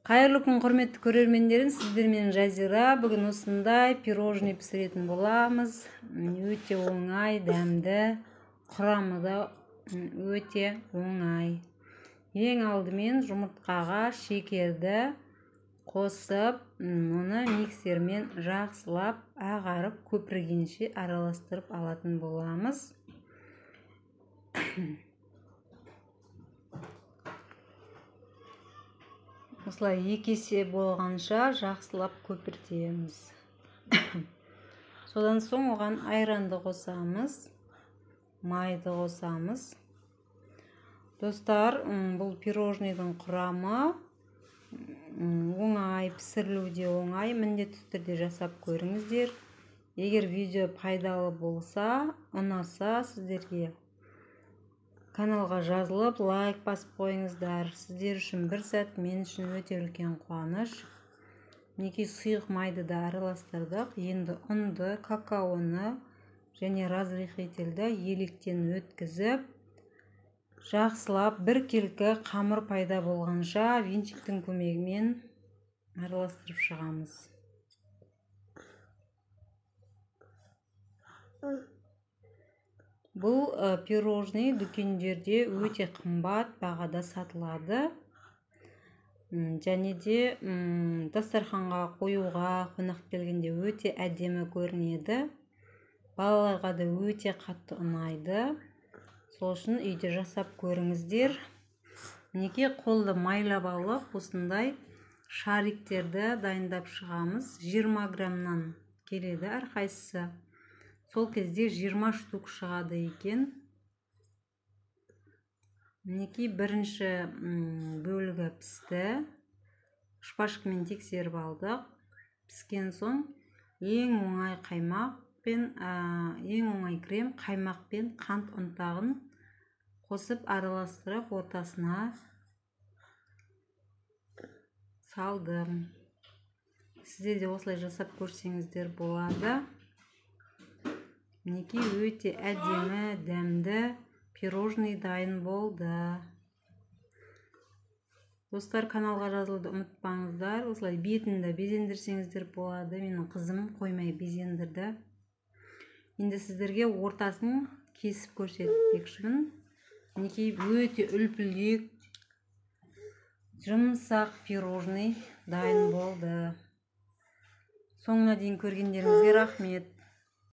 Қайырлы күн, құрметті көрермендерім, сіздермен Жазира. Бүгін осындай пирожный пісіретін боламыз. Өте оңай, дәмді, құрамы да өте оңай. Ең алдымен жұмыртқаға шекерді қосып, оны миксермен жақсылап ағарып көпіргенше араластырып алатын боламыз. Осылай екі есе болғанша жақсылап көпіртеміз. Содан соң оған айранды қосамыз, майды қосамыз. Достар, бұл пирожныйдың құрамы оңай, пісірілуі де оңай, міндетті түрде жасап көріңіздер. Егер видео пайдалы болса, ұнаса сіздерге, каналға жазылып, лайк басып қойыңыздар. Сіздер үшін бір сәт, мен үшін өте үлкен қуаныш. Мінекей, сұйық майды да араластырдық. Енді ұнды, какаоны және разрыхлительді електен өткізіп, жақсылап біркелкі қамыр пайда болғанша венчиктің көмегімен араластырып шығамыз. Бұл пирожный дүкендерде өте қымбат бағада сатылады. Және де дастарханға қоюға қонақ келгенде өте әдемі көрінеді. Балаларға да өте қатты ұнайды. Сол үшін үйде жасап көріңіздер. Мінекей, қолды майлап алып, осындай шариктерді дайындап шығамыз. 20 граммнан келеді әрқайсысы. Сол кезде 20 штук шығады екен. Мінекей, бірінші бөлігі пісті. Шпажкамен тексеріп алдық. Піскен соң ең оңай қаймақпен, ең оңай крем қаймақпен қант ұнтағын қосып араластырып ортасына салдым. Сіздер де осылай жасап көрсеңіздер болады. Мінекей, өте әдемі, дәмді пирожный дайын болды. Достар, каналға жазылуды ұмытпаңыздар. Осылай бетін де безендірсеңіздер болады. Менің қызым қоймай безендірді. Енді сіздерге ортасын кесіп көрсетпекшімін. Мінекей, өте үлпілдек, жұмсақ пирожный дайын болды. Соңына дейін көргендеріңізге рахмет.